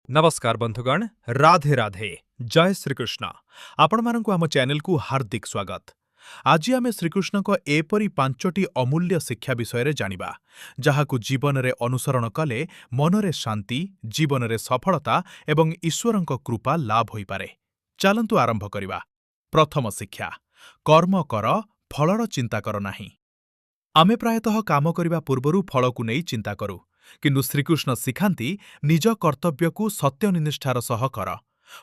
ନମସ୍କାର ବନ୍ଧୁଗଣ, ରାଧେ ରାଧେ, ଜୟ ଶ୍ରୀକୃଷ୍ଣ। ଆପଣମାନଙ୍କୁ ଆମ ଚ୍ୟାନେଲକୁ ହାର୍ଦ୍ଦିକ ସ୍ୱାଗତ। ଆଜି ଆମେ ଶ୍ରୀକୃଷ୍ଣଙ୍କ ଏପରି ପାଞ୍ଚଟି ଅମୂଲ୍ୟ ଶିକ୍ଷା ବିଷୟରେ ଜାଣିବା, ଯାହାକୁ ଜୀବନରେ ଅନୁସରଣ କଲେ ମନରେ ଶାନ୍ତି, ଜୀବନରେ ସଫଳତା ଏବଂ ଈଶ୍ୱରଙ୍କ କୃପା ଲାଭ ହୋଇପାରେ। ଚାଲନ୍ତୁ ଆରମ୍ଭ କରିବା। ପ୍ରଥମ ଶିକ୍ଷା: କର୍ମ କର, ଫଳର ଚିନ୍ତା କର ନାହିଁ। ଆମେ ପ୍ରାୟତଃ କାମ କରିବା ପୂର୍ବରୁ ଫଳକୁ ନେଇ ଚିନ୍ତା କରୁ, କିନ୍ତୁ ଶ୍ରୀକୃଷ୍ଣ ଶିଖାନ୍ତି, ନିଜ କର୍ତ୍ତବ୍ୟକୁ ସତ୍ୟନିଷ୍ଠାର ସହ କର।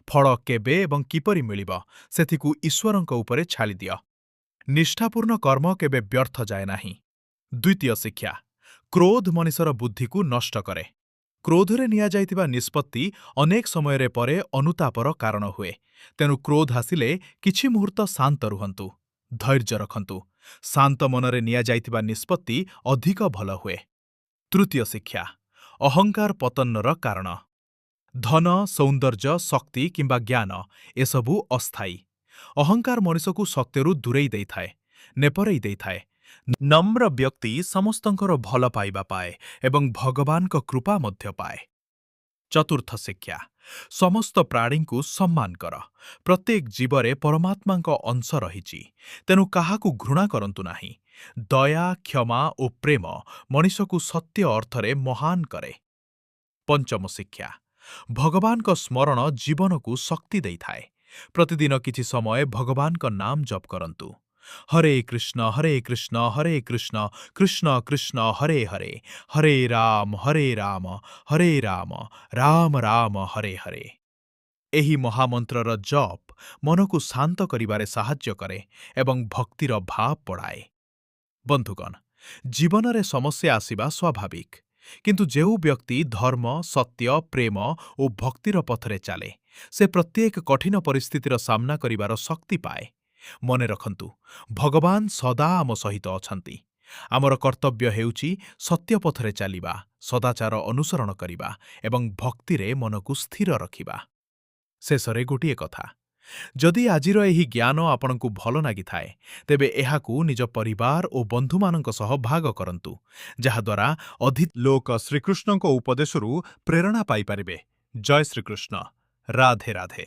ଫଳ କେବେ ଏବଂ କିପରି ମିଳିବ, ସେଥିକୁ ଈଶ୍ୱରଙ୍କ ଉପରେ ଛାଡ଼ିଦିଅ। ନିଷ୍ଠାପୂର୍ଣ୍ଣ କର୍ମ କେବେ ବ୍ୟର୍ଥ ଯାଏ ନାହିଁ। ଦ୍ୱିତୀୟ ଶିକ୍ଷା: କ୍ରୋଧ ମଣିଷର ବୁଦ୍ଧିକୁ ନଷ୍ଟ କରେ। କ୍ରୋଧରେ ନିଆଯାଇଥିବା ନିଷ୍ପତ୍ତି ଅନେକ ସମୟରେ ପରେ ଅନୁତାପର କାରଣ ହୁଏ। ତେଣୁ କ୍ରୋଧ ଆସିଲେ କିଛି ମୁହୂର୍ତ୍ତ ଶାନ୍ତ ରୁହନ୍ତୁ, ଧୈର୍ଯ୍ୟ ରଖନ୍ତୁ। ଶାନ୍ତ ମନରେ ନିଆଯାଇଥିବା ନିଷ୍ପତ୍ତି ଅଧିକ ଭଲ ହୁଏ। ତୃତୀୟ ଶିକ୍ଷା: ଅହଙ୍କାର ପତନର କାରଣ। ଧନ, ସୌନ୍ଦର୍ଯ୍ୟ, ଶକ୍ତି କିମ୍ବା ଜ୍ଞାନ ଏସବୁ ଅସ୍ଥାୟୀ। ଅହଙ୍କାର ମଣିଷକୁ ସତ୍ୟରୁ ଦୂରେଇ ଦେଇଥାଏ, ନେପରେଇ ଦେଇଥାଏ। ନମ୍ର ବ୍ୟକ୍ତି ସମସ୍ତଙ୍କର ଭଲ ପାଇବା ପାଏ ଏବଂ ଭଗବାନଙ୍କ କୃପା ମଧ୍ୟ ପାଏ। ଚତୁର୍ଥ ଶିକ୍ଷା: ସମସ୍ତ ପ୍ରାଣୀଙ୍କୁ ସମ୍ମାନ କର। ପ୍ରତ୍ୟେକ ଜୀବରେ ପରମାତ୍ମାଙ୍କ ଅଂଶ ରହିଛି, ତେଣୁ କାହାକୁ ଘୃଣା କରନ୍ତୁ ନାହିଁ। ଦୟା, କ୍ଷମା ଓ ପ୍ରେମ ମଣିଷକୁ ସତ୍ୟ ଅର୍ଥରେ ମହାନ କରେ। ପଞ୍ଚମ ଶିକ୍ଷା: ଭଗବାନଙ୍କ ସ୍ମରଣ ଜୀବନକୁ ଶକ୍ତି ଦେଇଥାଏ। ପ୍ରତିଦିନ କିଛି ସମୟ ଭଗବାନଙ୍କ ନାମ ଜପ କରନ୍ତୁ। ହରେ କୃଷ୍ଣ ହରେ କୃଷ୍ଣ ହରେ କୃଷ୍ଣ କୃଷ୍ଣ କୃଷ୍ଣ ହରେ ହରେ, ହରେ ରାମ ହରେ ରାମ ହରେ ରାମ ରାମ ରାମ ହରେ ହରେ। ଏହି ମହାମନ୍ତ୍ରର ଜପ ମନକୁ ଶାନ୍ତ କରିବାରେ ସାହାଯ୍ୟ କରେ ଏବଂ ଭକ୍ତିର ଭାବ ବଢ଼ାଏ। ବନ୍ଧୁଗଣ, ଜୀବନରେ ସମସ୍ୟା ଆସିବା ସ୍ୱାଭାବିକ, କିନ୍ତୁ ଯେଉଁ ବ୍ୟକ୍ତି ଧର୍ମ, ସତ୍ୟ, ପ୍ରେମ ଓ ଭକ୍ତିର ପଥରେ ଚାଲେ, ସେ ପ୍ରତ୍ୟେକ କଠିନ ପରିସ୍ଥିତିର ସାମ୍ନା କରିବାର ଶକ୍ତି ପାଏ। ମନେ ରଖନ୍ତୁ, ଭଗବାନ ସଦା ଆମ ସହିତ ଅଛନ୍ତି। ଆମର କର୍ତ୍ତବ୍ୟ ହେଉଛି ସତ୍ୟ ପଥରେ ଚାଲିବା, ସଦାଚାର ଅନୁସରଣ କରିବା ଏବଂ ଭକ୍ତିରେ ମନକୁ ସ୍ଥିର ରଖିବା। ଶେଷରେ ଗୋଟିଏ କଥା, ଯଦି ଆଜିର ଏହି ଜ୍ଞାନ ଆପଣଙ୍କୁ ଭଲ ଲାଗିଥାଏ, ତେବେ ଏହାକୁ ନିଜ ପରିବାର ଓ ବନ୍ଧୁମାନଙ୍କ ସହ ଭାଗ କରନ୍ତୁ, ଯାହାଦ୍ୱାରା ଅଧିକ ଲୋକ ଶ୍ରୀକୃଷ୍ଣଙ୍କ ଉପଦେଶରୁ ପ୍ରେରଣା ପାଇପାରିବେ। ଜୟ ଶ୍ରୀକୃଷ୍ଣ, ରାଧେ ରାଧେ।